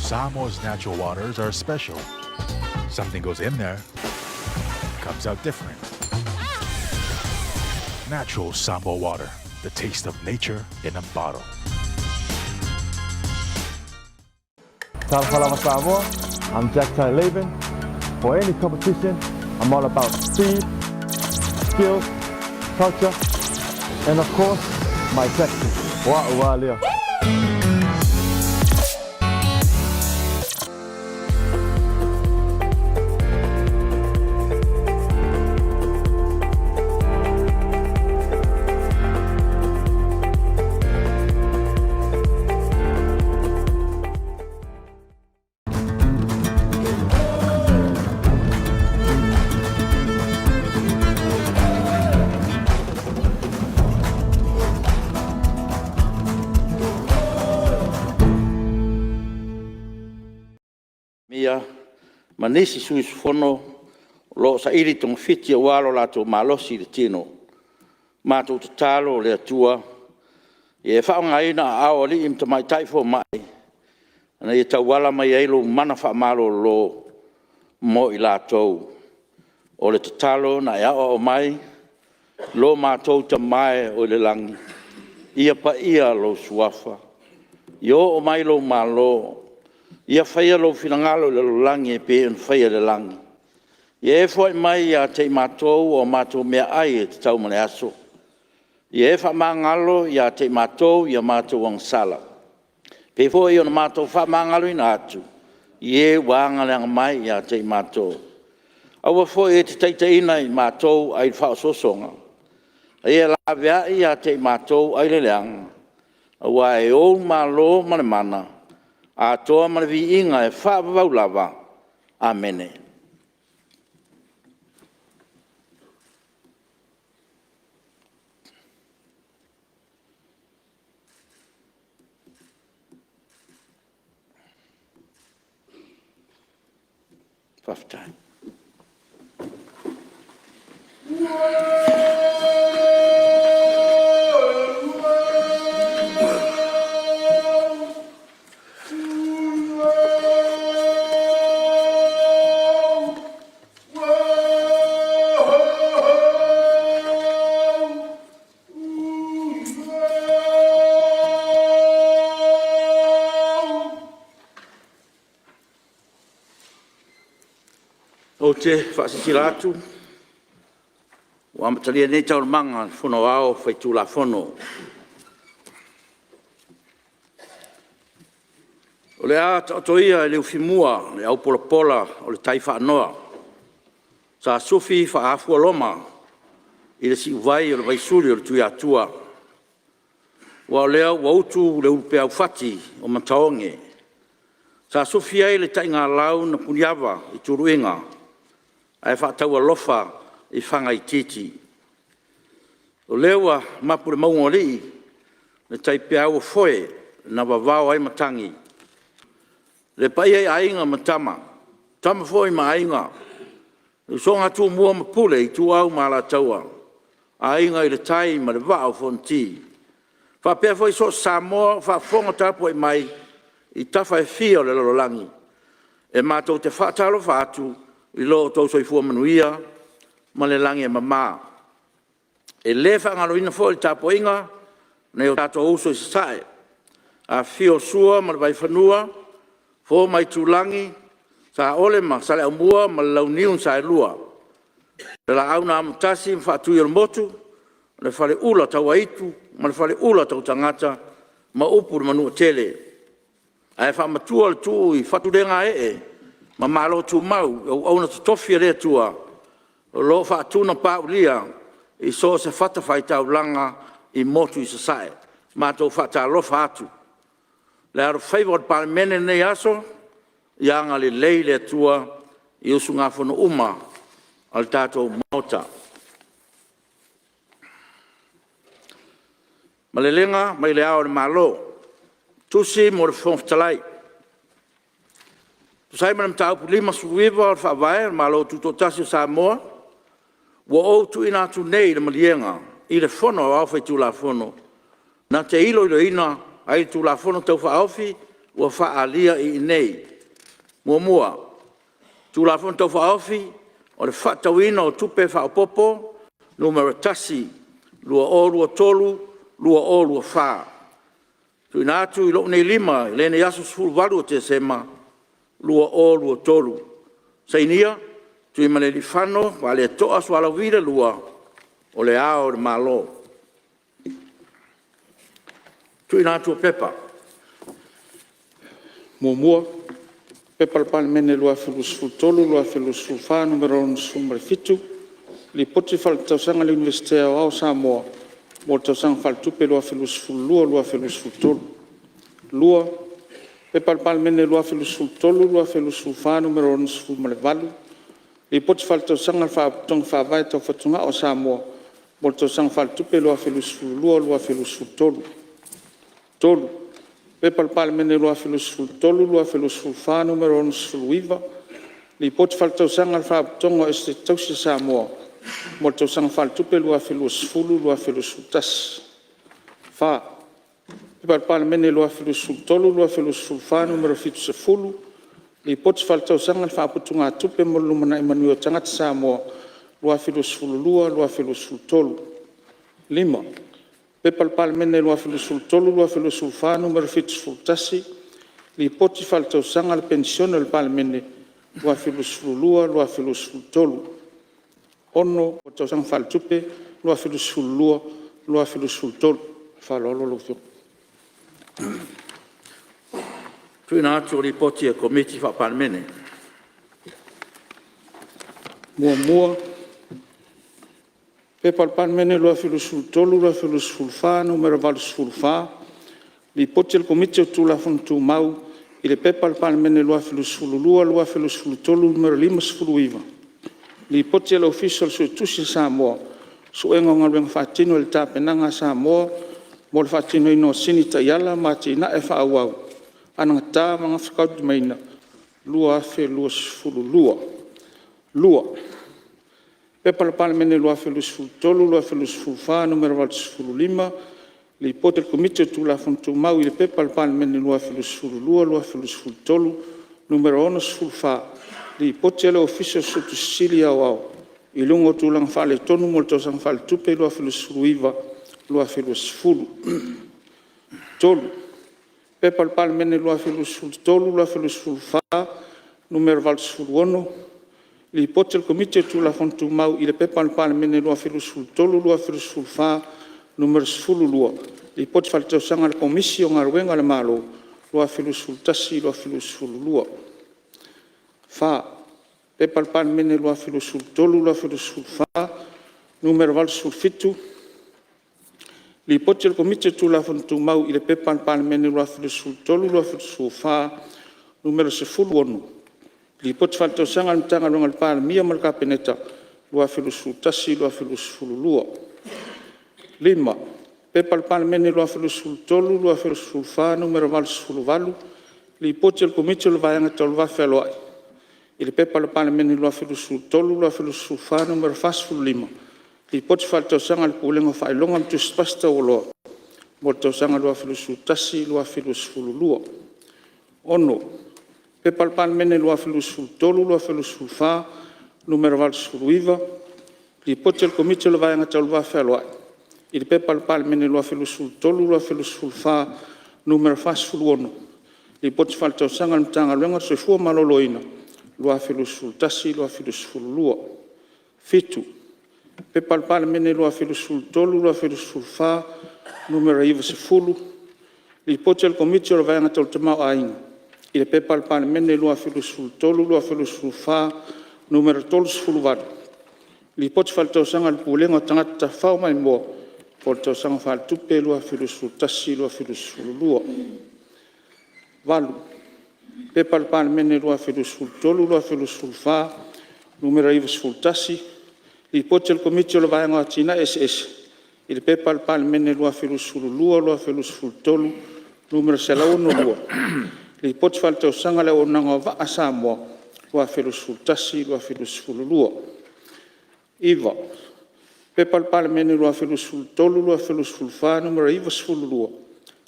Samoa's natural waters are special. Something goes in there, comes out different. Natural Samoa water, the taste of nature in a bottle. Talofa lava Samoa, I'm Jack Tai Laban. For any competition, I'm all about speed, skills, culture, and of course, my tactics. Wa ua lea. Palemia ma nisi sui usufono o lo o saili togafiti aua lo latou malosi i le tino. Matou tatalo i le Atua ia e faaaogaina aao o alii ma tamaitai fomai ina ia tauala mai ai lou mana faamalolo mo i latou. O le tatalo na e aoao mai lo matou Tama e oi le lagi, ia paia lou Suafa, ia oo mai lou Malo, ia faia lou finagalo i le lalolagi e pei ona faia i le lagi. Ia e foai mai ia te i matou a matou meaai e tatau mo le aso. Ia e faamagalo ia te i matou i a matou agasala, e pei foi ona matou faamagaloina atu i e ua agaleaga mai ia te i matou. Aua foi e te taitaiina i matou ai le faaosoosoga, a ia laveai ia te i matou ai le leaga, aua e Ou le Malo ma le mana, atoa ma le viiga e faavavau lava. Amene. Faafetai. Ou te faasilasila atu ua amatalia nei Taualumaga a le Fono Aoao Faitulafono. O le a taoto ia i le ufimua le aupolapola o le tai faanoa sa sufi faaafualoma i le siuvai o le vaisuli o le Tuiatua, aua o lea ua utu le ulupeaufati o Mataoge, sa sufi ai le taigalau na puniava i tuluiga ae faataualofa i fagaitiiti. O lea ua mapu i le mauga o Alii le taipeauafoe na vavao ai matagi, le paia i Aiga ma Tama, o Tama foi ma Aiga, le usoga a Tumua ma Pule, Ituau ma Alataua, Aiga i le Tai ma le Vaa o Fonoti. E faapea foi so o se Samoa o faafofoga tapuai mai i tafa e fia o le lalolagi. E matou te faatalofa atu i lo outou soifua manuia ma le lagi e mama. E le faagaloina foi le tapuaiga a nai o tatou uso i Sasae, afifio o Sua ma le Vaifanua, Fofo ma Aitulagi, Saole ma Saleaaumua ma le Launiu na Saelua, le Laau na Amotasi ma Faatuiolemotu, le Faleula Tauaitu ma le Faleula Tautagata ma upu i le Manuatele. Ae faamatua le tuu i Fatulegaee ma Malotumau i auauna totofi a le Atua o lo o faatunapaulia i so o se fatafaitaulaga i motu i Sasae. Matou te faatalofa atu. Le alofaiva o le Palemene i lenei aso, ia agalelei le Atua i usugafono uma a le tatou Maota. Malelega mai Le Ao o le Malo. Tusi mo le Fofoga Fetalai. E tusa ai ma le Mataupu 59 o le Faavae o le Malo Tutoatasi o Samoa, ua ou tuuina atu nei le Maliega i le Fono Aoao Faitulafono na te iloiloina ai le Tulafono Tau Faaofi ua faaalia i inei: 1. Tulafono Tau Faaofi o le Faatatauina o Tupe Faaopoopo (Nu.1) 2023/2024. TUUINA ATU i lou nei Lima i lenei aso 18 o Tesema 2023. Sainia: Tuimalealiifano Vaaleto'a Sualauvi II, O Le Ao o le Malo. Tuuina atu o Pepa. 1. P.P.2023/2024 Nu.67, Lipoti Faaletausaga a le Iunivesite Aoao o Samoa mo le Tausaga Faaletupe 2022/2023. 2. P.P.2023/2024 Nu.68, Lipoti Faaletausaga a le Faalapotopotoga Faavae Tau Fatugao a Samoa mo le Tausaga Faaletupe 2022/2023. 3. P.P.2023/2024 Nu.69, Lipoti Faaletausaga a le Faalapotopotoga o Esetete Tausi a Samoa mo le Tausaga Faaletupe 2020/2021. 4. P.P.2023/2024 Nu.70, Lipoti Faaletausaga a le Faaputugatupe mo le Lumanai Manuia o Tagata Samoa 2022/2023. 5. P.P.2023/2024 Nu.71, Lipoti Faaletausaga a le Penisione a le Palemene 2022/2023. 6. Tausaga Faaletupe 2022/2023. Ma le faaaloalo lau Afioga. Tuuina atu o Lipoti a Komiti Faa-Palemene. 1. P.P.2023/2024 Nu.84, Lipoti a le Komiti o Tulafono Tumau i le P.P.2022/2023 Nu.59, Lipoti a le Ofisa o le Suetusi a Samoa, Suega o Galuega Faatino i le Tapenaga a Samoa mo le Faatinoina o Sini Taiala ma Atinae Faaauau Anagata ma Gafataulimaina 2022. 2. P.P.2023/2024 Nu.85, Lipoti a le Komiti o Tulafono Tumau i le P.P.2022/2023 Nu.64, Lipoti a le Ofisa o le Suetusi Sili Aoao i luga o Tulaga Faaletonu mo le Tausaga Faaletupe 2019/2020. 3. P.P.2023/2024 Nu.86, Lipoti a le Komiti o Tulafono Tumau i le P.P.2023/2024 Nu.12, Lipoti Faaletausaga a le Komisi o Galuega a le Malo 2021/2022. 4. P.P.2023/2024 Nu.87, Lipoti a le Komiti o Tulafono Tumau i le P.P.2023/2024 Nu.16, Lipoti Faaletausaga a le Matagaluega a le Palemia ma le Kapeneta 2021/2022. 5. P.P.2023/2024 Nu.88, Lipoti a le Komiti o le Vaega Tau le Va Fealoai i le P.P.2023/2024 Nu.45, Lipoti Faaletausaga a le Pulega o Faailoga ma Tusi Pasi Taualoa mo le Tausaga 2021/2022. 6. P.P.2023/2024 Nu.89, Lipoti a le Komiti o le Vaega Tau le Va Fealoai i le P.P.2023/2024 Nu.46, Lipoti Faaletausaga a le Matagaluega o le Soifua Maloloina 2021/2022. 7. P.P.2023/2024 Nu.90, Lipoti a le Komiti o le Vaega Tau le Tamaoaiga i le P.P.2023/2024 Nu.38, Lipoti Faaletausaga a le Pulega o Tagata Tafafao Maimoa mo le Tausaga Faaletupe 2021/2022. 8. P.P.2023/2024 Nu.91, Lipoti a le Komiti o le Vaega o Atinae Eseese i le P.P.2022/2023 Nu.102, Lipoti Faaletausaga a le Auaunaga o Vaa a Samoa 2021/2022. 9. P.P.2023/2024 Nu.92,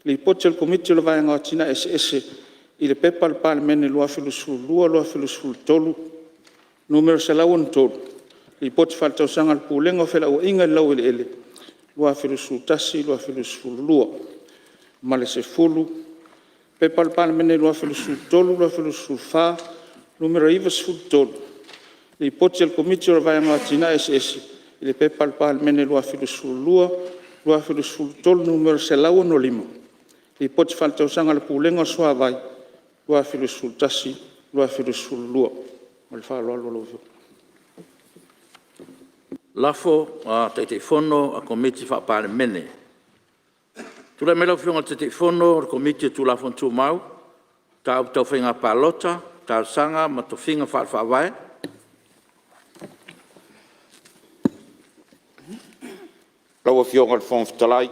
Lipoti a le Komiti o le Vaega o Atinae Eseese i le P.P.2022/2023 Nu.163, Lipoti Faaletausaga a le Pulega o Felauaiga i le Laueleele 2021/2022; ma le 10. P.P.2023/2024 Nu.93, Lipoti a le Komiti o le Vaega o Atinae Eseese i le P.P.2022/2023 Nu.165, Lipoti Faaletausaga a le Pulega o le Suavai 2011/2022. Ma le faaaloalo lau Afioga. Lafo a Taitaifono a Komiti Faa-Palemene. Tulai mai lau Afioga i le Taitaifono o le Komiti o Tulafono Tumau, Mataupu Tau Faiga Palota, Talosaga ma Tofiga Faale-Faavae. Lau Afioga i le Fofoga Fetalai,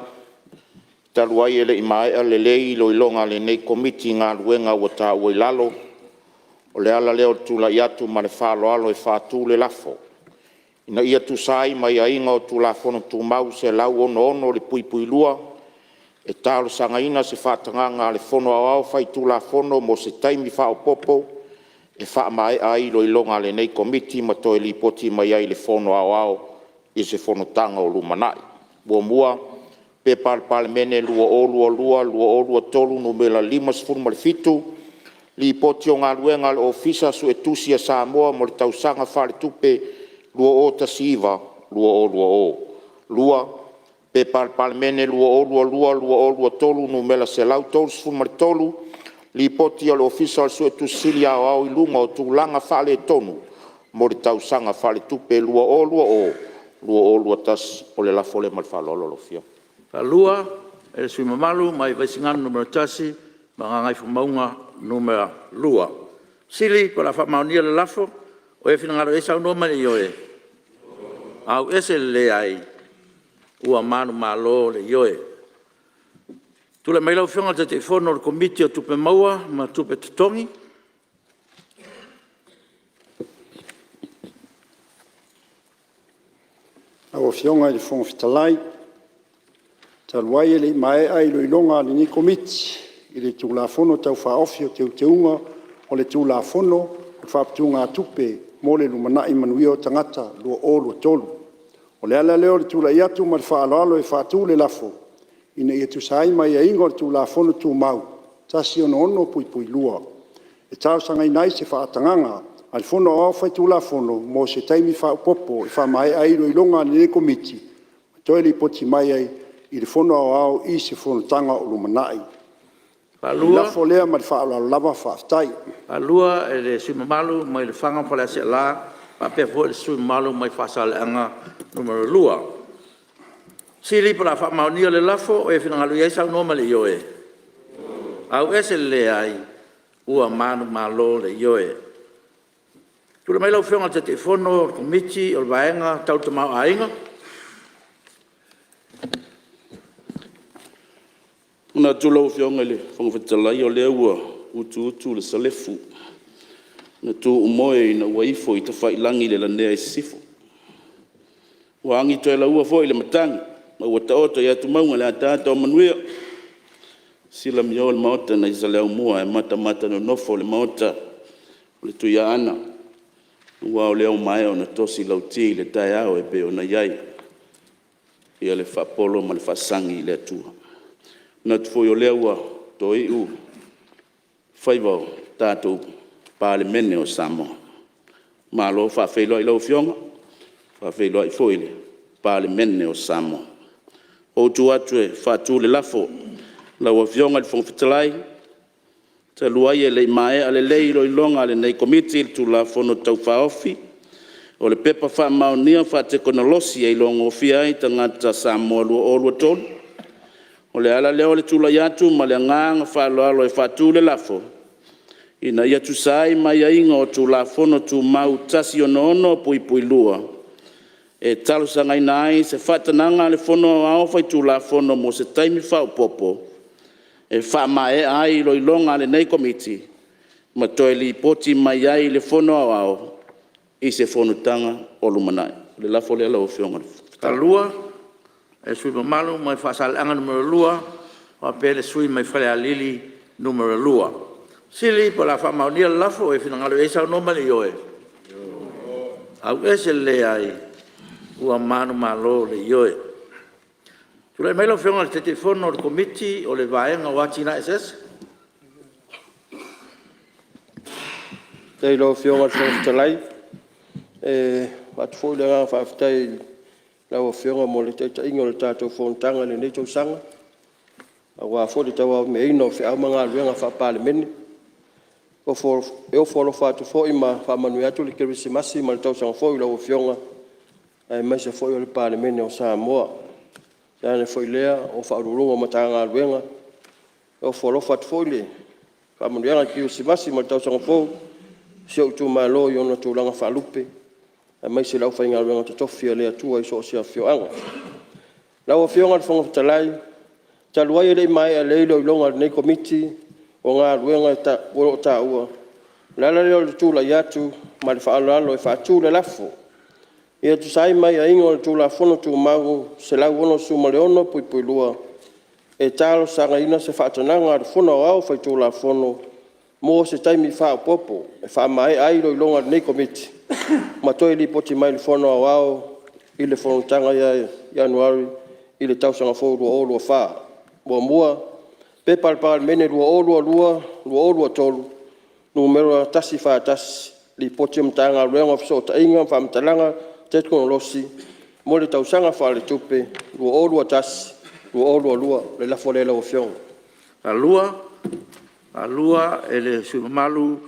talu ai e le i maea lelei iloiloga a lenei Komiti i galuega ua taua i lalo, o le ala lea o le tulai atu ma le faaaloalo e faatu le lafo, Ina ia tusa ai ma aiaiga o Tulafono Tumau 166(2), e talosagaina se faatagaga a le Fono Aoao Faitulafono mo se taimi faaopoopo e faamaea ai iloiloga a lenei Komiti ma toe lipoti mai ai i le Fono Aoao i se Fonotaga o lumanai. 1. P.P.2022/2023 Nu.57, Lipoti o Galuega a le Ofisa Suetusi a Samoa mo le Tausaga Faaletupe 2019/2020. 2. P.P.2022/2023 Nu.133, Lipoti a le Ofisa o le Suetusi Sili Aoao i luga o Tulaga Faaletonu mo le Tausaga Faaletupe 2020/2021. O le lafo lea ma le faaaloalo lau Afioga. Tulai mai le sui usufono mamalu mai Vaisigano Nu.1 ma Gagaifomauga Nu.2. O le a faamaonia le lafo. O e finagalo i ai saunoa mai i le ioe. Ioe. Ua manumalo le Ioe. Tulai mai lau Afioga i le Taitaifono o le Komiti o Tupe Maua ma Tupe Totogi. Lau Afioga i le Fofoga Fetalai, talu ai e le i maea iloiloga a lenei Komiti i le Tulafono Tau Faaofi o Teuteuga o le Tulafono o Faaputugatupe mo le Lumanai Manuia o Tagata 2023, o le ala lea o le tulai atu ma le faaaloalo e faatu le lafo, Ina ia tusa ai ma aiaiga o Tulafono Tumau 166(2), e talosagaina ai se faatagaga a le Fono Aoao Faitulafono mo se taimi faaopoopo e faamaea ai iloiloga a lenei Komiti ma toe lipoti mai ai i le Fono Aoao i se Fonotaga o lumanai. O le lafo lea ma le faaaloalo lava. Faafetai. E faatu e le sui usufono mamalu mai Lefaga ma Faleaseela faapea foi le sui usufono mamalu mai Faasaleleaga 2. O le a faamaonia le lafo. O e finagalo i ai saunoa mai i le ioe. Ioe. Ua manumalo le Ioe. Tulai mai lau Afioga i le Taitaifono o le Komiti o le Vaega Tau le Tamaoaiga. E manatu lau Afioga i le Fofoga Fetalai o lea ua utuutu le salefu na tuumoe ina ua ifo i tafailagi le lanea i sisifo. Ua agi toelaua foi le matagi ma ua taoto i atumauga le ataata o manuia. Sila amio le Maota nai Saleaaumua ae matamata nonofo le Maota o le Tuiaana aua o lea ua maea ona tosi lau ti i le taeao e pei ona i ai le faapolo ma le faasagi i le Atua. E manatu foi o lea ua toi'u faiva o le tatou Palemene o Samoa. Malo faafeiloai i lau Afioga, faafeiloai foi i le Palemene o Samoa. Ua ou tu atu e faatu le lafo Lau Afioga i le Fofoga Fetalai, Talu ai e le i maea lelei iloiloga a lenei Komiti i le Tulafono Tau Faaofi o le Pepa Faamaonia Faatekonolosi e Iloagofie ai Tagata Samoa 2023, o le ala lea o le tulai atu ma le agaga faaaloalo e faatu le lafo, Ina ia tusa ai ma aiaiga o Tulafono Tumau 166(2), e talosagaina ai se faatagaga a le Fono Aoao Faitulafono mo se taimi faaopoopo e faamaea ai iloiloga a lenei Komiti ma toe lipoti mai ai i le Fono Aoao i se Fonotaga o lumanai. O le lafo lea lau Afioga i le Fofoga Fetalai. E faatu e le sui usufono mamalu mai Faasaleleaga 2 faapea le sui usufono mai Falealili 2. Sili po o le a faamaonia le lafo. O e finagalo i ai saunoa mai i le ioe. Auese le leai. Ua manumalo le ioe. Tulai mai lau Afioga i le Taitaifono o le Komiti o le Vaega o Atinae Eseese. Faafetai i lau Afioga i le Fofoga Fetalai. E avatu foi le agaga faafetai i lau Afioga mo le taitaiga o le tatou fonotaga i lenei tausaga aua foi le tauavagameaina o feau ma galuega Faa-Palemene. E ofo alofa atu foi ma faamanuia atu le Kerisimasi ma le Tausaga Fou i lau Afioga aemaise foi o le Palemene o Samoa. Tainane foi lea o Ofisa Sili o Pulega o Matagaluega. E ofo alofa atu foi le faamanuiaga o le Kerisimasi ma le Tausaga Fou i si ou Itumalo i ona tulaga faalupe aemaise le aufaigaluega totofi a le Atua i so o se afioaga. Lau Afioga i le Fofoga Fetalai, talu ai e le i maea lelei iloiloga a lenei Komiti o galuega o lo o taua, o le ala lea o le tulai atu ma le faaaloalo e faatu le lafo, Ina ia tusa ai ma aiaiga o le Tulafono Tumau 166(2), e talosagaina se faatagaga a le Fono Aoao Faitulafono mo se taimi faaopoopo e faamaea ai iloiloga a lenei Komiti ma toe lipoti mai i le Fono Aoao i le fonotaga ia Ianuari i le tausaga fou 2024. 1. P.P.2022/2023 Nu.141, Lipoti a le Matagaluega o Fesootaiga ma Faamatalaga Tekonolosi mo le Tausaga Faaletupe 2021/2022. O le lafo lea lau Afioga. Faalua e le sui usufono mamalu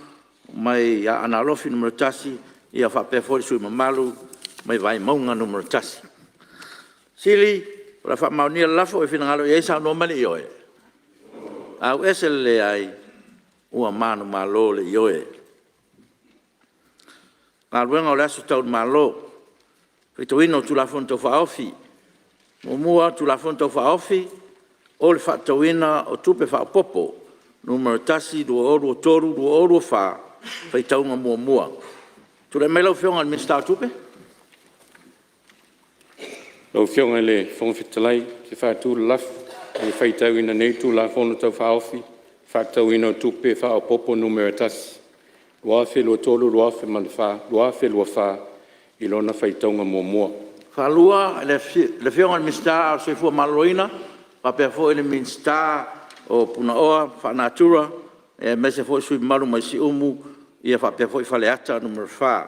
mai Aana Alofi 1 faapea foi le sui usufono mamalu mai Vaimauga 1. O le a faamaonia le lafo. O e finagalo i ai saunoa mai i le ioe. Auese le leai. Ua manumalo le ioe. Galuega o le Aso Tau i le Malo, Faitauina o Tulafono Tau Faaofi. 1. Tulafono Tau Faaofi o le Faatatauina o Tupe Faaopoopo (Nu.1) 2023/2024 – Faitauga Muamua. Tulai mai lau Afioga i le Minisita o Tupe. Lau Afioga i le Fofoga Fetalai ou te faatu le lafo, Ina ia faitauina nei le Tulafono Tau Faaofi o le Faatatauina o Tupe Faaopoopo (Nu.1) 2023/2024 i lona faitauga muamua. Faalua, le Afioga i le Minisita o le Soifua Maloloina faapea foi le Minisita o Punaoa Faalenatura aemaise foi le sui usufono mamalu mai Siumu faapea foi Faleata 4.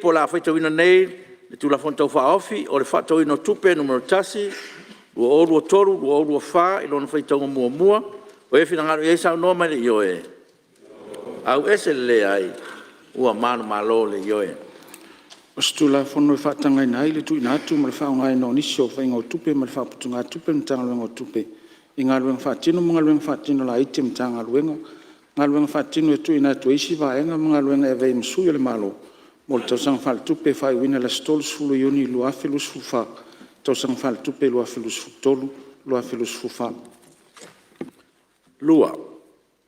Po o le a faitauina nei le Tulafono Tau Faaofi o le Faatatauina o Tupe Nu.1 2023/2024 i lona faitauga muamua. O e finagalo i ai saunoa mai i le ioe. Auese le leai. Ua manumalo le ioe. O se Tulafono e faatagaina ai le tuuina atu ma le faaaogaina o nisi o faiga o tupe ma le faaputugatupe a le Matagaluega o Tupe i galuega faatino ma galuega faatino laiti a le Matagaluega, galuega faatino e tuuina atu e isi vaega ma galuega e avea ai ma sui o le Malo mo le tausaga faaletupe e faaiuina i le aso 30 Iuni 2024, tausaga faaletupe 2023/2024. 2.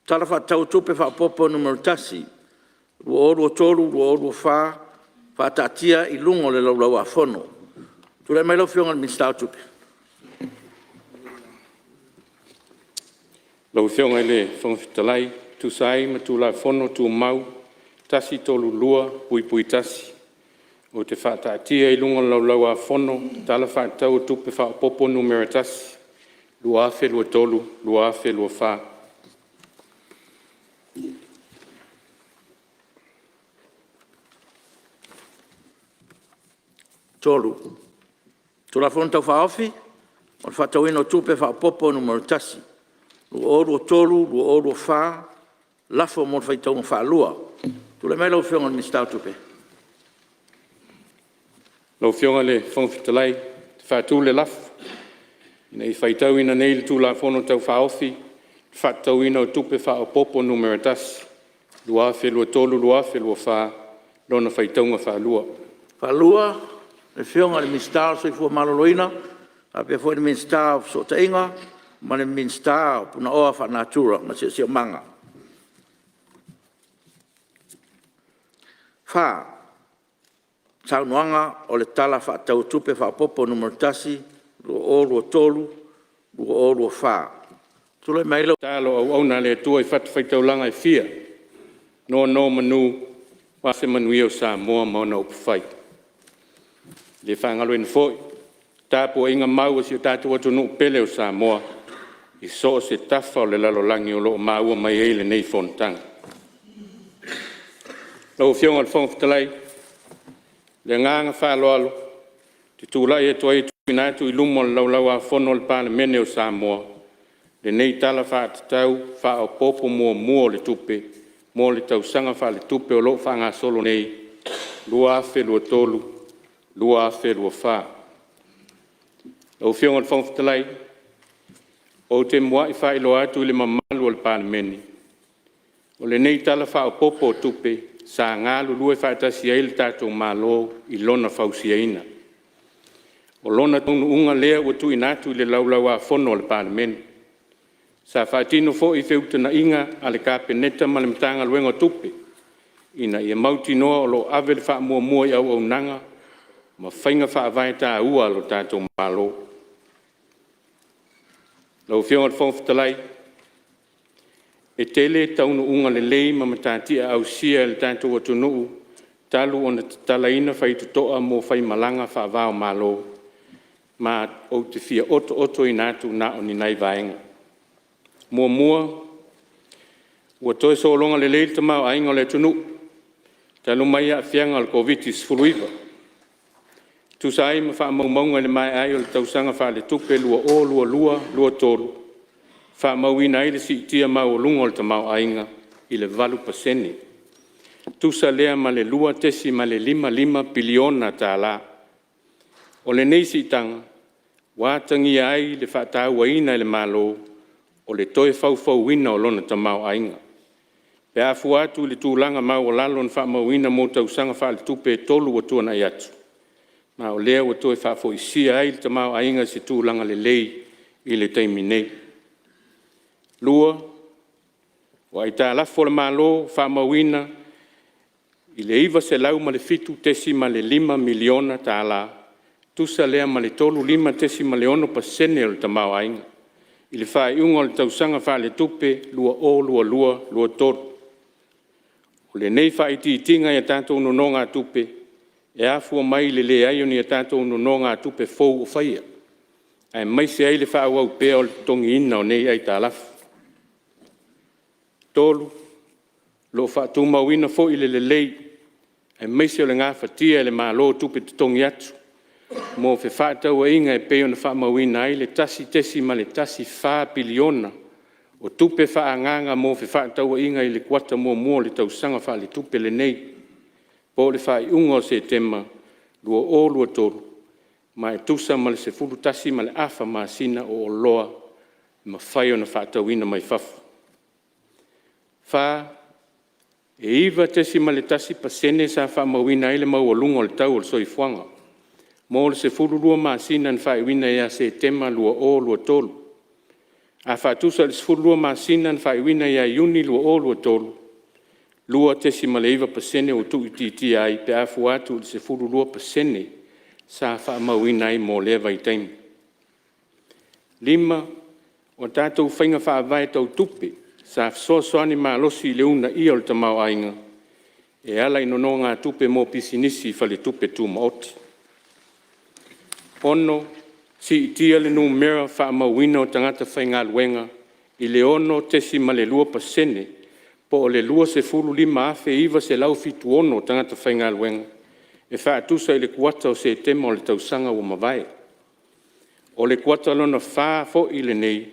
Tala Faatatau Tupe Faaopoopo (Nu.1) 2023/2024 faataatia i luga o le Laulau-a-Fono. Tulai mai lau Afioga i le Minisita o Tupe. Lau Afioga i le Fofoga Fetalai e tusa ai ma Tulafono Tumau 132(1), ou te faataatia i luga o le Laulau-a-Fono Tala Faatatau o Tupe Faaopoopo (Nu.1) 2023/2024. 3. Tulafono Tau Faaofi o le Faatatauina o Tupe Faaopoopo (Nu.1) 2023/2024 – Lafo mo le Faitauga Faalua. Tulai mai lau Afioga i le Minisita o Tupe. Lau Afioga i le Fofoga Fetalai ou te faatu le lafo, Ina ia faitauina nei le Tulafono Tau Faaofi o le Faatatauina o Tupe Faaopoopo (Nu.1) 2023/2024 i lona faitauga faalua. Faalua, le Afioga i le Minisita o le Soifua Maloloina faapea foi le Minisita o Fesootaiga ma le Minisita o Punaoa Faalenatura ma le Siosiomaga. 4. Saunoaga o le Tala Faatatau o Tupe Faaopoopo (Nu.1) 2023/2024. Tulai mai lau Tatalo a auauna a le Atua i fatafaitaulaga e fia, nonomanu aua se manuia o Samoa ma ona upufai. E le faagaloina foi le tapuaiga mau a si o tatou atunuu pele o Samoa i so o se tafa o le lalolagi o lo o maua mai ai lenei fonotaga. Lau Afioga i le Fofoga Fetalai, Ma le agaga fa'aaloalo ou te tulai atu ai e tuuina atu i luma o le Laulau-a-Fono a le Palemene o Samoa lenei Tala Fa'atatau Fa'aopoopo Muamua o le Tupe mo le Tausaga Faaletupe o lo'o faagasolo nei 2023/2024. Lau Afioga i le Fofoga Fetalai, Ou te mua'i faailoa atu i le mamalu o le Palemene, o lenei Tala Fa'aopoopo o Tupe sa galulue faatasi ai le tatou Malo i lona fausiaina. O lona taunuuga lea ua tuuina atu i le Laulau-a-Fono a le Palemene. Sa faatino foi feutagaiga a le Kapeneta ma le Matagaluega o Tupe ina ia mautinoa o lo'o ave le fa'amuamua i auaunaga ma faiga fa'avae taua a lo tatou Malo. Lau Afioga i le Fofoga Fetalai, E tele taunuuga lelei ma matatia ausia e le tatou atunuu talu ona tatalaina faitotoa mo faimalaga fa'ava-o-Malo, ma ou te fia ‘oto'otoina atu na o ni nai vaega. Muamua, Ua toe sologa lelei le tamaoaiga o le atunuu talu mai a'afiaga o le Koviti-19. E tusa ai ma fa'amaumauga i le maea ai o le tausaga faaletupe 2022/2023, na fa'amauina ai le si'itia maualuga o le tamaoaiga i le 8%, e tusa lea ma le $2.55 piliona tala. O lenei si'itaga ua atagia ai le fa'atāuaina e le Malo o le toe faufauina o lona tamaoaiga, pe a fua atu i le tulaga maualalo na faamauina mo tausaga faaletupe e tolu ua tuanai atu, ma o lea ua toe fa'afoisia ai le tamaoaiga i se tulaga lelei i le taimi nei. Lua, O aitalafu a le Malo ua fa'amauina i le $907.5 miliona tala, tusa lea ma le 35.6% o le tamaoaiga, i le faaiuga o le tausaga faaletupe 2022/2023. O lenei fa'aitiitiga i a tatou nonōgātupe e afua mai i le leai o ni a tatou nonogatupe fou o faia, aemaise ai le fa'aauau pea o le totogiina o nei aitalafu. Tolu, O lo'o fa'atumauina foi le lelei aemaise o le gafatia e le Malo o tupe totogi atu mo fefa'atauaiga e pei ona fa'amauina ai le $1.14 piliona o tupe fa'aagaga mo fefa'atauaiga i le kuata muamua o le tausaga faaletupe lenei (le faaiuga o Setema 2023), ma e tusa ma le 11.5 masina o oloa e mafai ona fa'atauina mai fafo. Fa, E 9.1% sa fa'amauina ai le maualuga o le tau o le soifuaga mo le 12 masina na faaiuina ia Setema 2023. A fa'atusa i le 12 masina na faaiuina ia Iuni 2023, 2.9% ua tu'uitiitia ai pe a fua atu i le 12% sa fa'amauina ai mo lea vaitaimi. Lima, O a tatou faiga fa'avae tau tupe sa fesoasoani malosi i le uunaia o le tamaoaiga e ala i nonogatupe mo pisinisi i faletupe tumaoti. 6. Si'itia le numera fa'amauina o tagata faigaluega i le 6.2% po'o le 25,976 tagata faigaluega e fa'atusa i le kuata o Setema o le tausaga ua mavae. O le kuata lona fa foi lenei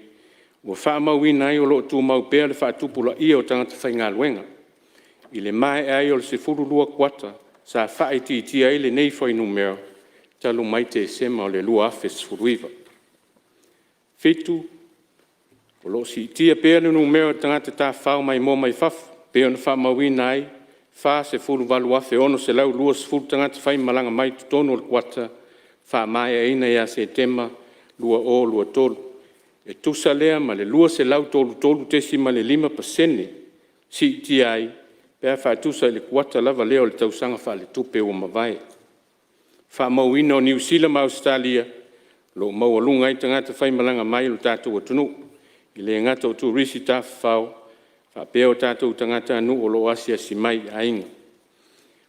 ua fa'amauina ai o lo'o tumau pea le fa'atupula'ia o tagata faigaluega, i le maea ai o le 12 kuata sa fa'aitiitia ai lenei fuainumera talu mai Tesema o le 2019. 7. O lo'o si'itia pea le numera o tagata tafafao maimoa mai fafo e pei ona fa'amauina ai e 48,620 tagata faimalaga mai i totonu o le kuata fa'amae'aina ia Setema 2023, e tusa lea ma le 233.5% si'itia ai pe a fa'atusa i le kuata lava lea o le tausaga faaletupe ua mavae. Fa'amauina o Niu Sila ma Ausetalia o lo'o maualuga ai tagata faimalaga mai i lo tatou atunuu, e le gata o turisi tafafao faapea o tatou tagatanuu o lo'o asiasi mai i aiga. Ua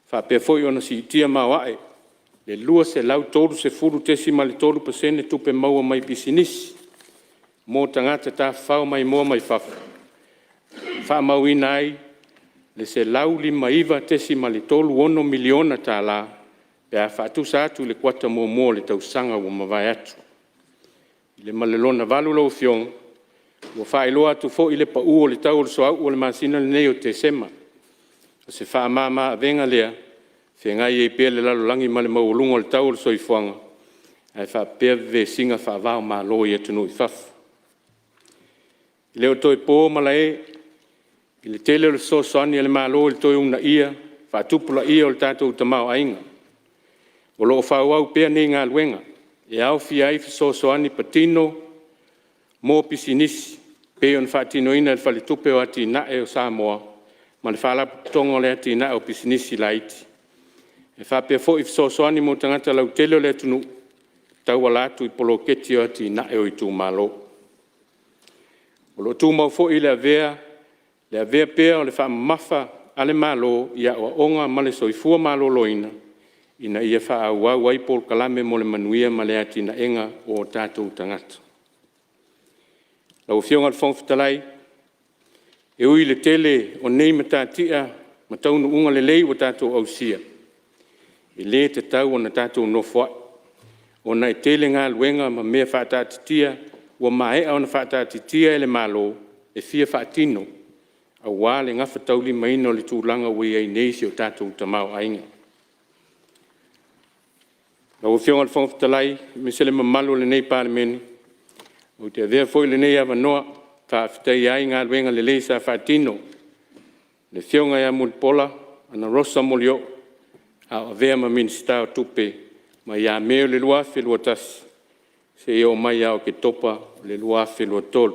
faapea foi ona si'itia maoa'e i le 230.3% tupe maua mai pisinisi mo tagata tafafao maimoa mai fafo, na fa'amauina ai le $159.36 miliona tala pe a fa'atusa atu i le kuata muamua o le tausaga ua mavae atu. Ma le lona valu lau Afioga, Ua faailoa atu foi le pa'u o le tau o le suauu o le masina lenei o Tesema. O se faamama-avega lea e feagai ai pea le lalolagi ma le maualuga o le tau o le soifuaga ae faapea vevesiga fa'ava-o-Malo i atunuu i fafo. E le o toe po malae i le tele o le fesoasoani a le Malo i le toe uunaia ma le faatupulaia o le tatou tamaoaiga. O lo'o fa'aauau pea nei galuega, e aofia ai fesoasoani patino mo pisinisi e pei ona faatinoina e le Faletupe o Atina'e a Samoa ma le Faalapotopotoga o le Atinae o Pisinisi Laiti, ae faapea foi fesoasoani mo tagata lautele o le atunuu e tauala atu i poloketi o atina'e o itumalo. O lo'o tumau foi le avea pea o le fa'amamafa a le Malo i a'oa'oga ma le soifua maloloina ina ia fa'aauau ai polokalame mo le manuia ma le atinaeina o o tatou tagata. Lau Afioga i le Fofoga Fetalai, E ui i le tele o nei matatia ma taunuuga lelei ua tatou ausia, e le tatau ona tatou nofoa'i, ona e tele galuega ma mea faataatitia ua maea ona faataatitia e le Malo e fia faatino aua le gafataulimaina o le tulaga ua i ai nei si o tatou tamaoaiga. Lau Afioga i le Fofoga Fetalai aemaise le mamalu o lenei Palemene, Ou te avea foi lenei avanoa e faafetaia ai galuega lelei sa faatino e le Afioga ia Mulipola Anarosa Molioo a o avea ma Minisita o Tupe mai ia Me 2021 seia oo mai ia Oketopa 2023.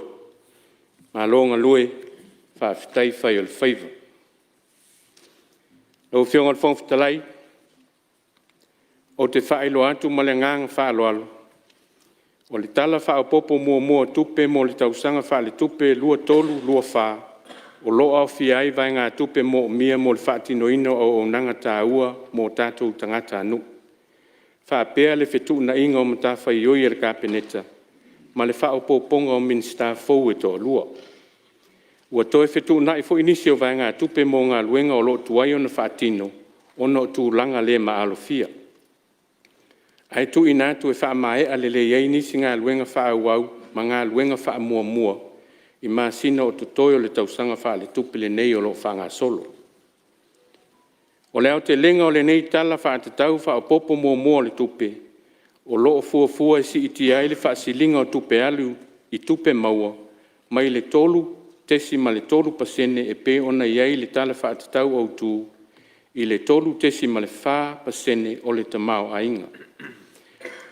Malo galue, faafetai fai o le faiva. Lau Afioga i le Fofoga Fetalai, Ou te faailoa atu ma le agaga fa'aaloalo, o le Tala Fa'aopoopo Muamua o Tupe mo le tausaga faaletupe 2023/2024 o lo'o aofia ai vaegatupe mo'omia mo le fa'atinoina o auaunaga taua mo o tatou tagatanuu, faapea le fetu'unaiga o matafaioi a le Kapeneta ma le fa'aopoopoga o Minisita fou e to'alua. Ua toe fetu'una'i foi nisi o vaegatupe mo galuega o lo'o tuai ona faatino ona o tulaga le ma'alofia, ae tu'uina atu e fa'amaea lelei ai nisi galuega fa'aauau ma galuega fa'amuamua i masina o totoe o le tausaga faaletupe lenei o lo'o faagasolo. O le aotelega o lenei Tala Faatatau Faaopoopo Muamua o le Tupe, o lo'o fuafua e si'itia ai le fa'asiliga o tupe alu i tupe maua mai le 3.3% e pei ona i ai le Tala Faatatau Autu i le 3.4% o le tamaoaiga.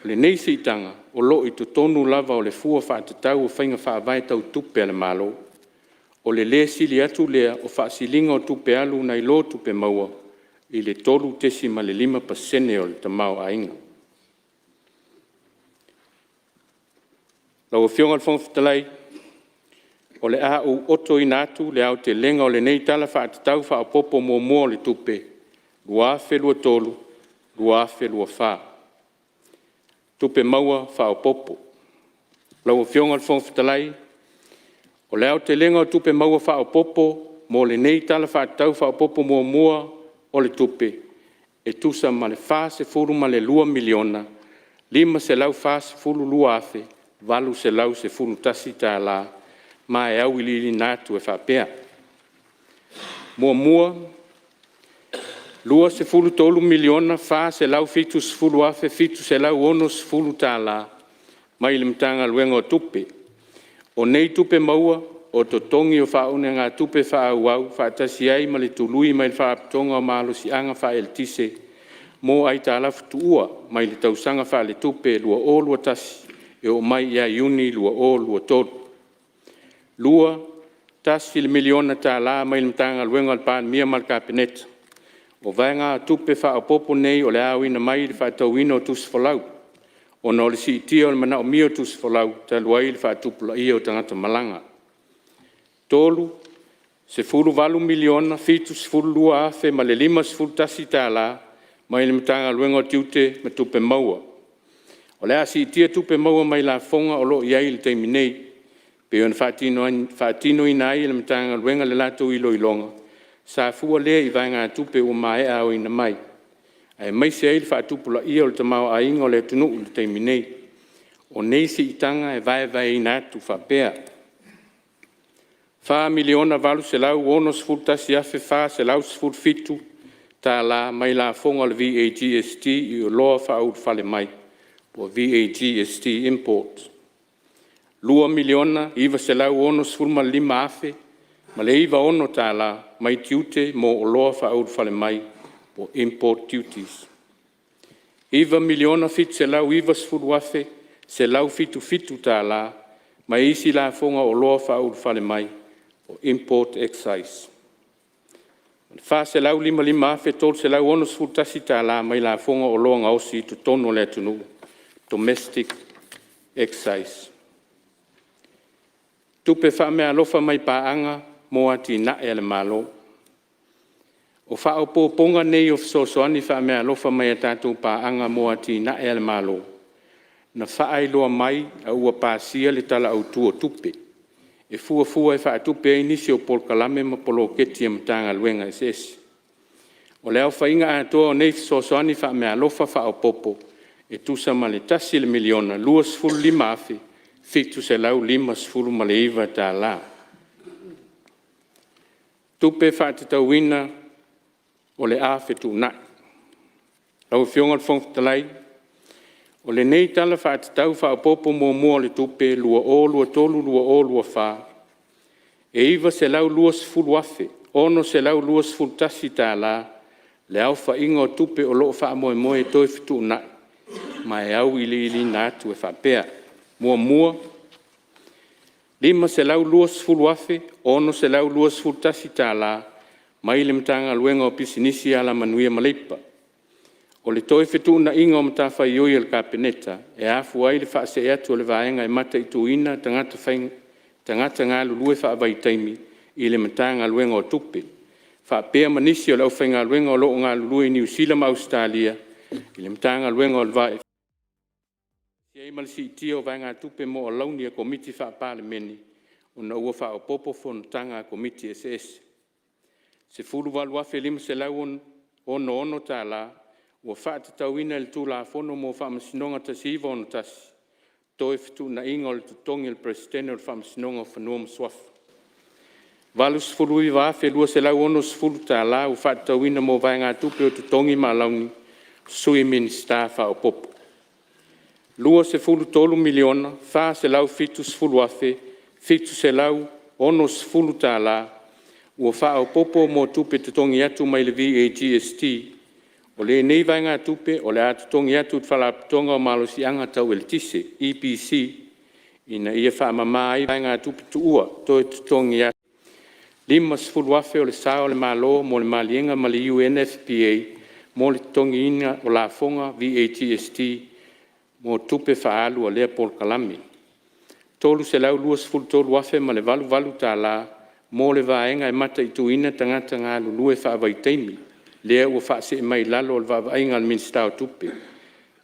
O lenei si'itaga o lo'o i totonu lava o le fua faatatau o faiga faavae tau tupe a le Malo, o le le sili atu lea o fa'asiliga o tupe alu nai lo tupe maua i le 3.5% o le tamaoaiga. Lau Afioga i le Fofoga Fetalai, O le a ou otoina atu le aotelega o lenei Tala Faatatau Faaopoopo Muamua o le Tupe 2023/2024. Tupe Maua Faaopoopo: Lau Afioga i le Fofoga Fetalai, O le aotelega o tupe maua fa'aopoopo mo lenei Tala Fa'atatau Fa'aopoopo Muamua o le Tupe e tusa ma le $42, 542,811 tala ma e au'ili'iliina atu e fa'apea: 1. $23,470,760 tala mai le Matagaluega o Tupe. O nei tupe maua o totogi o fa'aunegatupe fa'aauau faatasi ai ma le tului mai le Fa'alapotopotoga o Malosiaga Fa'aeletise mo aitalafu tuua mai le tausaga faaletupe 2021 e oo mai ia Iuni 2023. 2. $1 miliona tala mai le Matagaluega a le Palemia ma le Kapeneta. O vaegatupe fa'aopoopo nei o le a aoina mai i le fa'atauina o tusi folau. ona o le si'itia o le manaomia o tusi folau talu ai le fa'atupula'ia o tagata malaga. • $18,072,051 tala mai le Matagaluega o Tiute ma Tupe Maua. O le a si'itia tupe maua mai lafoga o lo'o i ai i le taimi nei, e pei ona fa'atinoina ai e le Matagaluega le latou iloiloga, sa fua lea i vaegatupe ua maea aoina mai, aemaise ai le fa'atupula'ia o le tamaoaiga o le atunuu i le taimi nei. O nei si'itaga e vaevaeina atu fa'apea: • $4,861,417 tala mai lafoga o le VAGST i oloa fa'aulufale mai VAGST imports; • $2,965,096 tala mai tiute mo oloa fa'aulufale mai import duties; $9,790,177 tala mai isi lafoga o oloa fa'aulufale mai import excise; $455,361 tala mai lafoga o oloa gaosi i totonu o le atunuu domestic excise. Tupe Fa'ameaalofa mai Paaga mo Ati'ina'e a le Malo. O fa'aopopoga nei o fesoasoani fa'ameaalofa mai a tatou paaga mo ati'ina'e a le Malo, na fa'ailoa mai a ua pasia le Tala Autu o Tupe, e fuafua e fa'atupe ai nisi o polokalame ma poloketi a Matagaluega eseese. O le aofaiga atoa o nei fesoasoani fa'ameaalofa fa'aopoopo e tusa ma le $1,025,759 tala. Tupe Fa'atatauina o le a Fetu'una'i Lau Afioga i le Fofoga Fetalai, O lenei Tala Fa'atatau Fa'aopoopo Muamua o le Tupe 2023/2024, e $920,621 tala le aofa'iga o tupe o lo'o fa'amoemoe e toe fetu'una'i, ma e au'ili'iliina atu e fa'apea: 1. $520,621 tala mai le Matagaluega o Pisinisi, Alamanuia ma Leipa. O le toe fetu'unaiga o matafaioi a le Kapeneta e afua ai le fa'asee atu o le Vaega e Mata'ituina Tagata Galulue Fa'avaitaimi i le Matagaluega o Tupe, fa'apea ma nisi o le aufaigaluega o lo'o galulue i Niu Sila ma Ausetalia i le Matagaluega o le Va i Fafu, faatasi ai ma le si'itia o vaegatupe mo alauni a Komiti Faa-Palemene ona ua fa'aopoopo fonotaga a Komiti eseese. $18,566 tala ua fa'atatauina i le Tulafono mo Fa'amasinoga 1961 (Toe Fetu'unaiga o le Totogi o le Peresetene o le Fa'amasinoga o Fanua ma Suafa). $89,260 tala ua fa'atatauina mo vaegatupe o totogi ma alauni o Sui Minisita fa'aopoopo. $23,470,760 tala ua fa'aopoopo mo tupe totogi atu mai le VAGST. O lenei vaegatupe o le a totogi atu i le Fa'alapotopotoga o Malosi'aga Tau Eletise (EPC) ina ia fa'amama ai vaegatupe tu'ua toe totogi atu. $50,000 o le sao a le Malo mo le Maliega ma le UNFPA mo le totogiina o lafoga VAGST mo tupe fa'aalu a lea polokalame. $323,088 tala mo le Vaega e Mata'ituina Tagata Galulue Fa'avaitaimi, lea ua fa'asee mai i lalo o le va'ava'aiga a le Minisita o Tupe.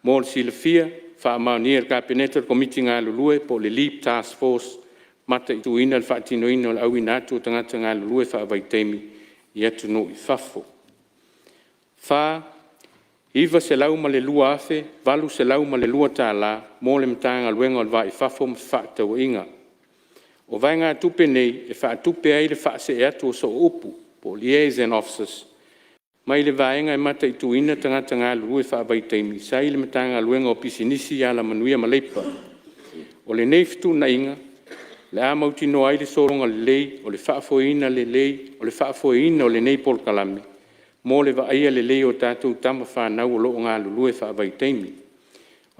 Mo le silafia, na fa'amaonia e le Kapeneta le Komiti Galulue (Lead Task Force) e mata'ituina le fa'atinoina o le auina atu o tagata galulue fa'avaitaimi i atunuu i fafo. • $902,802 tala mo le Matagaluega o le Va i Fafo ma Fefaatauaiga. O vaegatupe nei e fa'atupe ai le fa'asee atu o So'o'upu (Liaison Officers) mai le Vaega e Mata'ituina Tagata Galulue Fa'avaitaimi sa i le Matagaluega o Pisinisi, Alamanuia ma Leipa. O lenei fetu'unaiga o le a mautinoa ai le sologa lelei o le fa'afoeina o lenei polokalame mo le va'aia lelei o a tatou tama fanau o lo'o galulue fa'avaitaimi.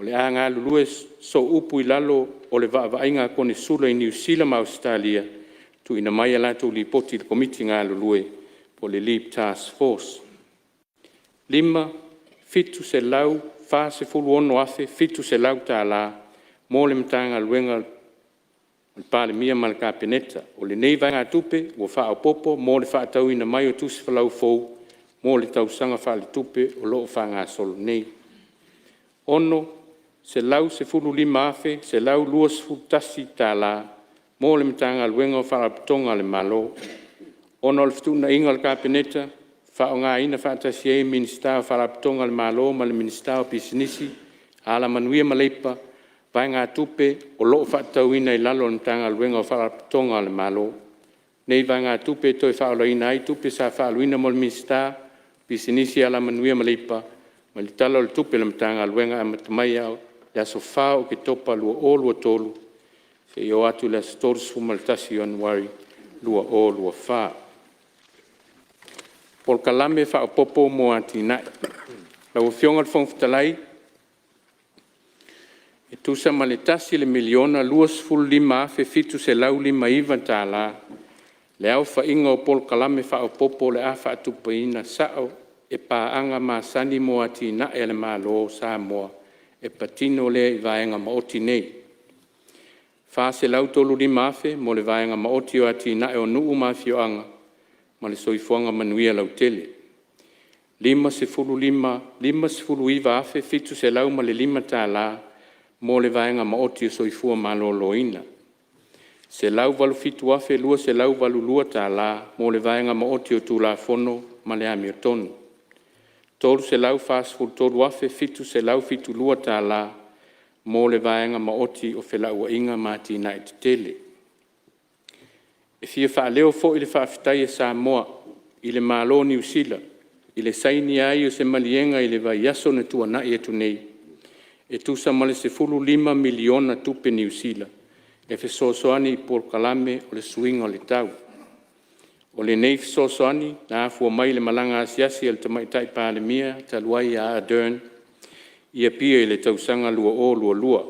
O le a galulue so'o'upu i lalo o le va'ava'aiga a Konesula i Niu Sila ma Ausetalia e tu'uina mai a latou lipoti i le Komiti Galulue (Lead Task Force). $746,700 tala mo le Matagaluega a le Palemia ma le Kapeneta. O lenei vaegatupe ua fa'aopoopo mo le fa'atauina mai o tusi folau fou mo le tausaga faaletupe o lo'o faagasolo nei. • $115,121 tala mo le Matagaluega o Faalapotopotoga a le Malo. Ona o le fetu'unaiga a le Kapeneta, e fa'aaogaina fa'atasi ai e Minisita o Faalapotopotoga a le Malo ma le Minisita o Pisinisi, Alamanuia ma Leipa vaegatupe o lo'o fa'atatauina i lalo o le Matagaluega o Faalapotopotoga a le Malo. O nei vaegatupe e toe fa'aolaina ai tupe sa fa'aaluina mo le Minisita o Pisinisi, Alamanuia ma Leipa mai le Tala o le Tupe a le Matagaluega e amata mai i le aso 4 Oketopa 2023 seia le aso 31 Ianuari 2024. Polokalame Fa'aopoopo mo Atinae. Lau Afioga i le Fofoga Fetalai, E tusa ma le $1,025,759 tala le aofa'iga o polokalame fa'aopoopo o le a fa'atupeina sa'o e paaga masani mo ati'ina'e a le Malo o Samoa e patino lea i vaega maoti nei: $435,000 mo le Vaega Maoti o Atinae o Nuu ma Afioaga ma le Soifuaga Manuia Lautele; $59,705 tala mo le Vaega Maoti o Soifua Maloloina; $187,282 tala mo le Vaega Maoti o Tulafono ma le Amiotonu; $343,772 tala mo le Vaega Maoti o Fela'uaiga ma Atinae Tetele. E fia fa'aleo foi le fa'afetai a Samoa i le Malo o Niu Sila i le sainia ai o se Maliega i le vaiaso na tuana'i atu nei, e tusa ma le $15 miliona tupe Niu Sila e fesoasoani i polokalame o le suiga o le tau. O lenei fesoasoani na afua mai i le malaga asiasi a le Tamaitai Palemia talu ai ia Ardern i Apia i le tausaga 2022.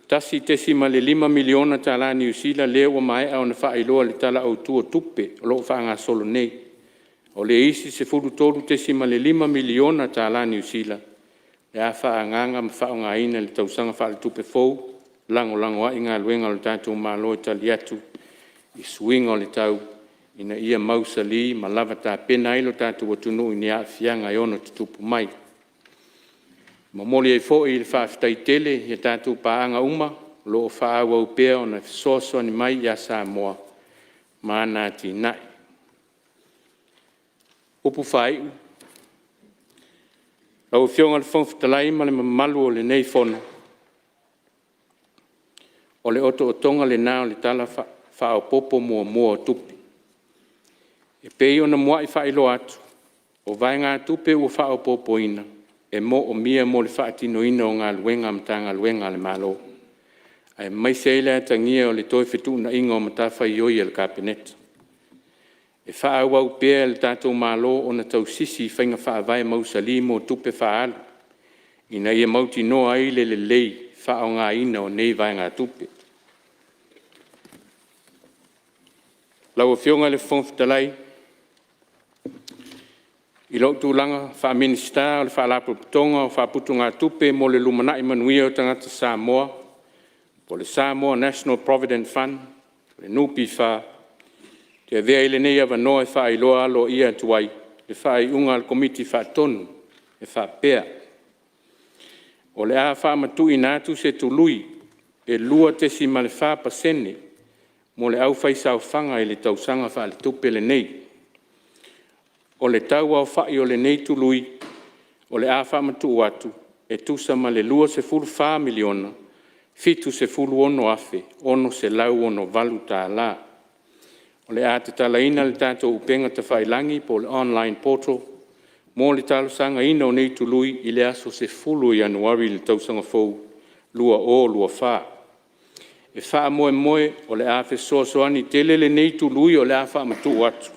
E $1.5 miliona tala Niu Sila lea ua maea ona faailoa i le Tala Autu o Tupe o lo'o faagasolo nei, a o le isi $13.5 miliona tala Niu Sila o le a faaagaga ma faaaogaina i le tausaga faaletupe fou e lagolago ai galuega a lo tatou Malo e tali atu i suiga o le tau ina ia mausali ma lava tapena ai lo tatou atunuu i ni aafiaga e ono tutupu mai. E momoli ai foi le faafetai tele i a tatou paaga uma o lo'o fa'aauau pea ona fesoasoani mai ia Samoa ma ana atinae. Lau Afioga i le Fofoga Fetalai ma le Mamalu o lenei Fono, O le otootoga lena o le Tala Fa'aopoopo Muamua o Tupe. E pei ona mua'i faailoa atu, o vaegatupe ua fa'aopoopoina e mo'omia mo le fa'atinoina o galuega a Matagaluega a le Malo, aemaise ai le atagia o le toe fetu'unaiga o matafaioi a le Kapeneta. E fa'aauau pea e le tatou Malo ona tausisi i faiga faavae mausali mo tupe fa'aalu, ina ia mautinoa ai le lelei fa'aaogaina o nei vaegatupe. Lau Afioga i le Fofoga Fetalai, I lo'u tulaga fa'aminisita o le Faalapotopotoga o Fa'aputugatupe mo le Lumanai Manuia o Tagata Samoa (Samoa National Provident Fund - NPF), Ou te avea ai lenei avanoa e faailoa aloaia atu ai le faaiuga a le Komiti Faatonu e faapea: O le a faamatu'uina atu se tului e 2.4% mo le aufaisaofaga i le tausaga faaletupe lenei. O le tau aofa'i o lenei tului o le a faamatu'u atu e tusa ma le $24,076,668 tala. O le a tatalaina le tatou upega tafailagi (online portal) mo le talosagaina o nei tului i le aso 10 o Ianuari i le tausaga fou 2024. E faamoemoe o le a fesoasoani tele lenei tului o le a faamatu'u atu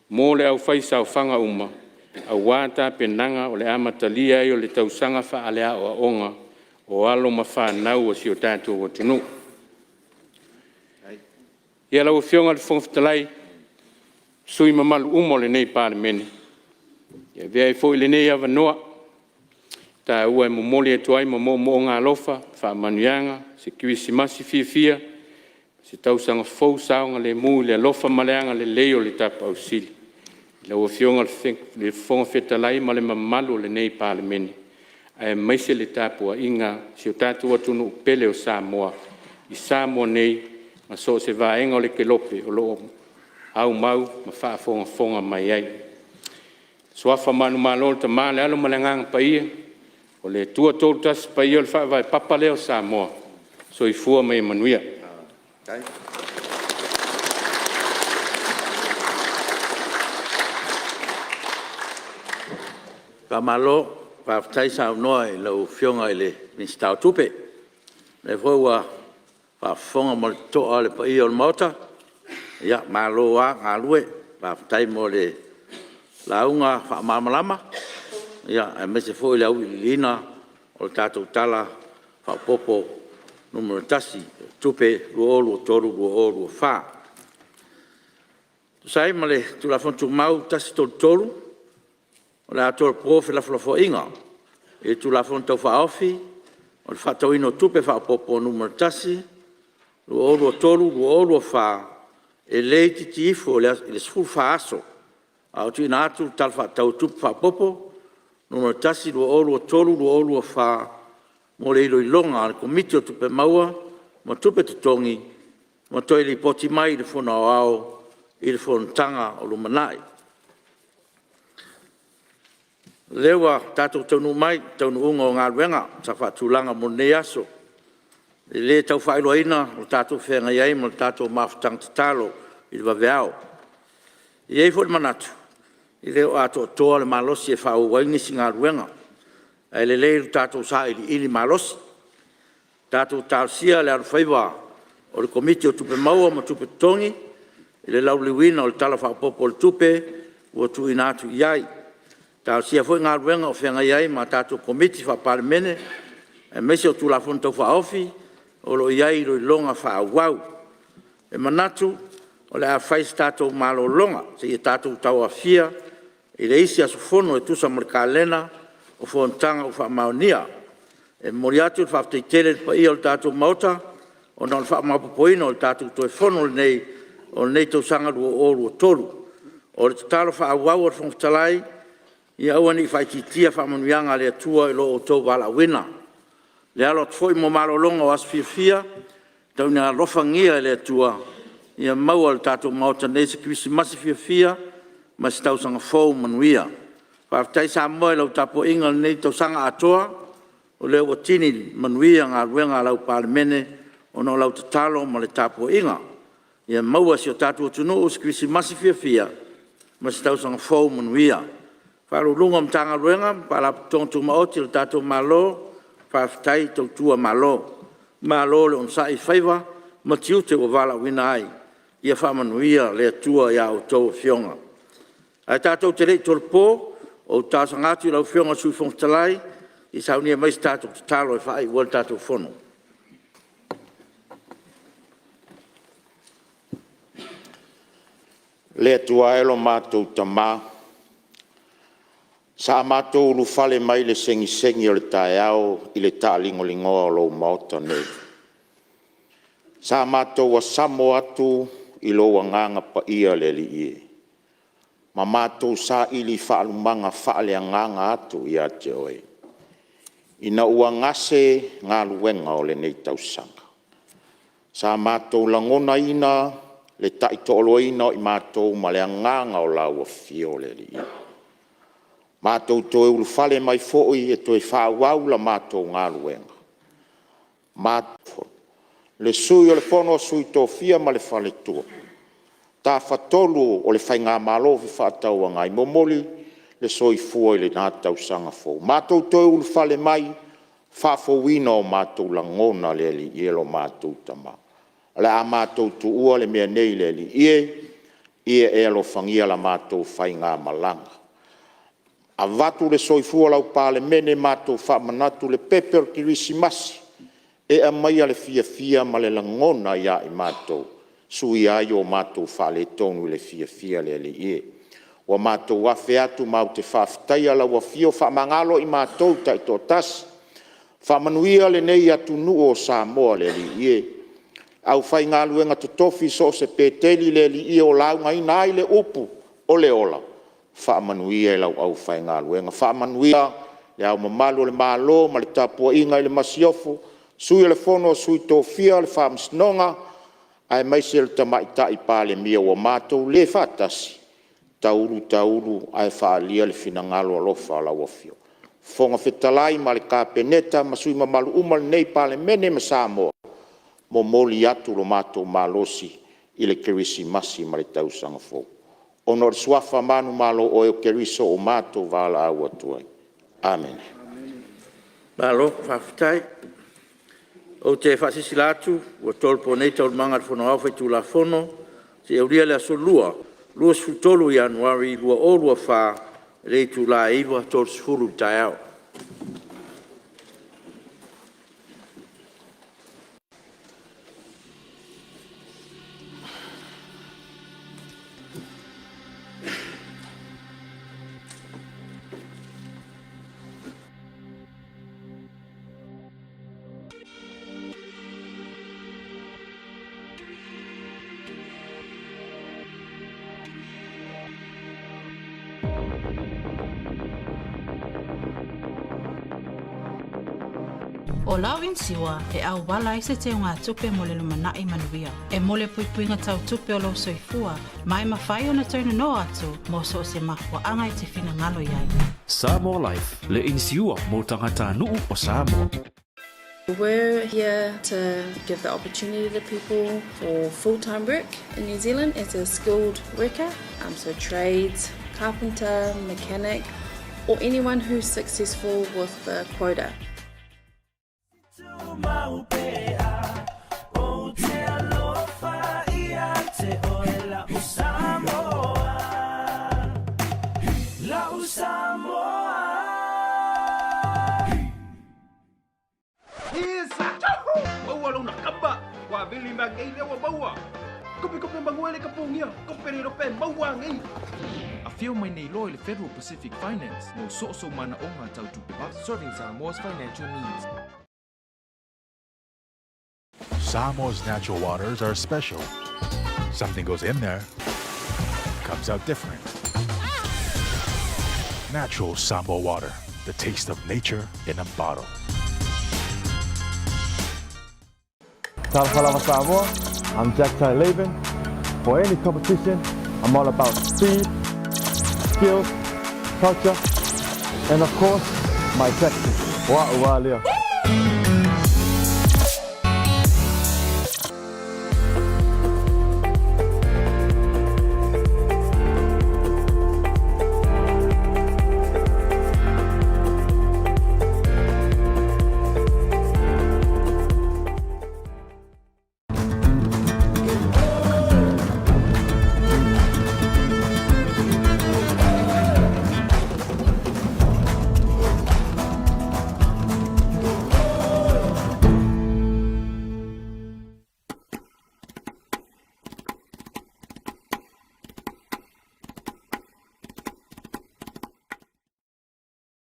mo le aufaisaofaga uma aua tapenaga o le amatalia ai o le tausaga faaleaoaoga o alo ma fanau a si o tatou atunuu. Lau Afioga i le Fofoga Fetalai ma sui usufono mamalu uma o lenei Palemene, E avea ai foi lenei avanoa taua e momoli atu ai mo'omo'oga alofa ma fa'amanuiaga o se Kerisimasi fiafia ma se Tausaga Fou saogalemu i le alofa ma le agalelei o le Tapaau Sili i lau Afioga i le Fofoga Fetalai ma le mamalu o lenei Palemene, aemaise le tapuaiga a si o tatou atunuu pele o Samoa i Samoa nei ma so o se vaega o le kelope o lo o aumau ma faafogafoga mai ai. I le Suafa manumalo o le Tama le Alo ma le Agaga Paia, o le Atua Toatasi Paia o le Faavae Papa lea o Samoa. Soifua ma ia manuia. Faamalo faafetai saunoa i lau Afioga i le Minisita o Tupe. O lea foi ua faafofoga ma le toto'a le paia o le Maota, ia malo lava galue, faafetai mo le lauga faamalamalama aemaise foi o le auiliiliina o le tatou Tala Faaopoopo Nu.1 o Tupe 2023/2024. E tusa ai ma le Tulafono Tumau 133, o le a tolopo felafolafoaiga i le Tulafono Tau Faaofi o le Faatatauina o Tupe Faaopoopo (Nu.1) 2023/2024 e le itiiti ifo i le 14 aso a o tuuina atu le Tala Faatatau o Tupe Faaopoopo (Nu.1) 2023/2024 mo le iloiloga a le Komiti o Tupe Maua ma Tupe Totogi ma toe lipoti mai i le Fono Aoao i le fonotaga o lumanai. O lea ua tatou taunuu mai i le taunuuga o galuega sa faatulaga mo lenei aso. E le tau faailoaina lo tatou feagai ai ma le tatou mafutaga tatalo i le vaveao. E i ai foi le manatu e le o atoatoa le malosi e faaauau ai nisi galuega, ae lelei lo tatou sailiili malosi. Tatou talosia le alofaiva o le Komiti o Tupe Maua ma Tupe Totogi i le lauliliuina o le Tala Faaopoopo o le Tupe ua tuuina atu i ai. Talosia foi galuega o feagai ai ma tatou Komiti Faa-Palemene aemaise o Tulafono Tau Faaofi o lo o i ai iloiloga faaauau. E manatu o le a fai se tatou malologa seia tatou tauaofia i le isi aso Fono e tusa ma le kalena o fonotaga ua faamaonia. E momoli atu le faafetai tele i le paia o le tatou Maota ona o le faamaopoopoina o le tatou toe Fono lenei o lenei tausaga 2023. O le tatalo faaauau a le Fofoga Fetalai, ia aua ne i faaitiitia faamanuiaga a le Atua i lo outou valaauina. Le alo atu foi mo malologa o aso fiafia, tau ina alofagia e le Atua ia maua e le tatou Maota nei se Kerisimasi fiafia ma se Tausaga Fou manuia. Faafetai Samoa i lau tapuaiga i lenei tausaga atoa, o lea ua tini manuia galuega a lau Palemene ona o lau tatalo ma le tapuaiga. Ia maua e si o tatou atunuu se Kerisimasi fiafia ma se Tausaga Fou manuia. Ofisa Sili o Pulega o Matagaluega ma Faalapotopotoga Tumaoti a le tatou Malo, faafetai tautua Malo, malo le onosai i faiva ma tiute ua valaauina ai. Ia faamanuia le Atua i a outou Afioga. Ae tatou te le i tolopo, ou te talosaga atu i lau Afioga i le Sui Fofoga Fetalai se i saunia mai se tatou tatalo e faaiu ai le tatou Fono. Le Atua e lo matou Tama, sa matou ulufale mai le segisegi o le taeao i le taaligoligoa o lou Maota nei, sa matou asamo atu i lou Agaga Paia le Alii e, ma matou saili faalumaga faaleagaga atu ia te Oe, ina ua gase galuega o lenei tausaga. Sa matou lagonaina le taitoaluaina o i matou ma le agaga o lau Afio le Alii. Matou toe ulufale mai foi e toe faaauau la matou galuega, le Sui o le Fono a Sui Tofia ma le Faletua, Tafatolu o le Faigamalo Fefaatauagai, momoli le soifua i lena tausaga fou. Matou toe ulufale mai, faafouina o matou lagona le Alii e lo matou Tama. O le a matou tuua le mea nei le Alii e, ia e alofagia la matou faigamalaga. Avatu le soifua o lau Palemene matou faamanatu le pepe o le Kerisimasi, e aumaia le fiafia ma le lagona ia i matou, suia ai o matou faaletonu i le fiafia le Alii e. Ua matou afe atu matou te faafetaia lau afio faamagalo i matou taitoatasi. Faamanuia lenei atunuu o Samoa le Alii e. Le aufaigaluega totofi i so o se Peteli le Alii e o laugaina ai le upu o le ola, faamanuia i lau aufaigaluega. Faamanuia Le Ao Mamalu o le Malo ma le Tapuaiga i le Masiofo, Sui o le Fono a Sui Tofia, le Faamasinoga aemaise le Tamaitai Palemia ua matou le faatasi, taulu taulu ae faaalia le finagalo alofa o lau Afioga. Fofoga Fetalai ma le Kapeneta ma sui usufono mamalu uma o lenei Palemene ma Samoa, momoli atu lo matou malosi i le Kerisimasi ma le Tausaga Fou, ona o le suafa manumalo o oe o Keriso ua matou valaau atu ai. Amene. Malo faafetai. Ou te faasilasila atu ua tolopo nei Taualumaga a le Fono Aoao Faitulafono seia aulia le Aso Lua, 23 o Ianuari 2024 i le itula e 9:30 i le taeao. O lau inisiua e auala ai se teugatupe mo le lumanai manuia. E mo le puipuiga tau tupe o lou soifua, ma e mafai ona toe nono atu mo so o se mafuaaga e te finagalo i ai. Samoa Life, le inisiua mo tagatanuu o Samoa. We're here to give the opportunity to people for full-time work in New Zealand as a skilled worker, so trades, carpenter, mechanic, or anyone who's successful with the quota. Afio mai nei loa i le Federal Pacific Finance mo so o sou manaoga tau tupe serving Samoa's financial needs. Samoa's natural waters are special. Something goes in there, comes out different. Natural Samoa water, the taste of nature in a bottle. Talofa lava Samoa, I'm Jack Tai Laban. For any competition, I'm all about speed, skills, culture, and of course, my tactics. Wa ua lea.